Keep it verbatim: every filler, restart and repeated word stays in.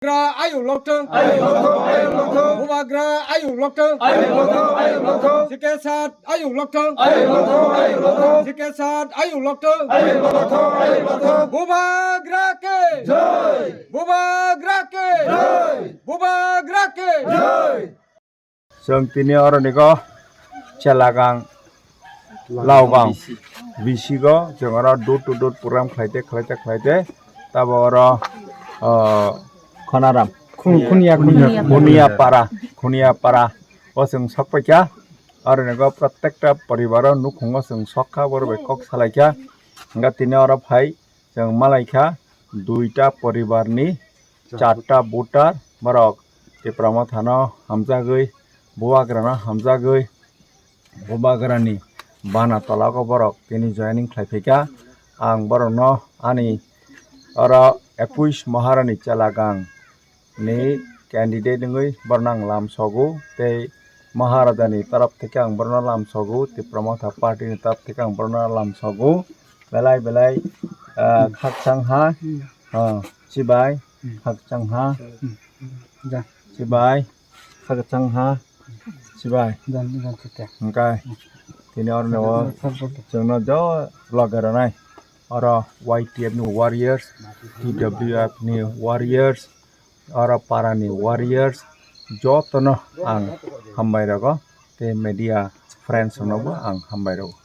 Bubagra ayuk lokthung. Ayuk lokthung, ayuk lokthung. Bubagra ayuk lokthung. Ayuk lokthung, ayuk lokthung. Sikesat ayuk lokthung. Ayuk lokthung, ayuk lokthung. Sikesat ayuk lokthung. Ayuk lokthung, ayuk lokthung. Bubagra ke. Jai. Bubagra ke. Jai. Bubagra ke. Jai. Chwng tini oro nigo Chelagang, Laubang, bisi go chwng oro door to door program khlaite, khlaite, khlaite. Tabo oro, o, Khonaram. Khun-, Khuniya, Khuniya. Khuniya para, Khuniya para. O chwng sok paikha. Oro nigo protekta poribaro nukhungo chwng sok kha, boro bai kok salaikha. Hwnkhe tini oro phai chwng malaikha duita poribarni charta voter borok Tipra Mothano hamjagwi, Bubagrano hamjagwi, Bubagrani bana tolago borok tini joining khlai phaikha. Ang borokno ani oro ekush Maharani Chelagang ni candidate wngwi borno ang lam sogo, tei Maharaja ni taraf theke ang borno lam sogo, Tipra Motha party ni taraf theke ang borno lam sogo. Belai belai, ah, khakchang ha, ah, chibai, khakchang ha, chibai, khakchang ha, chibai. Hwnkhe tini oro no chwngno jo loge rwnai, oro Y T F ni warriors, T W F ni warriors, oro parani warriors, jotono ang hambai rogo, tei media friends rokno bo ang hambai rogo.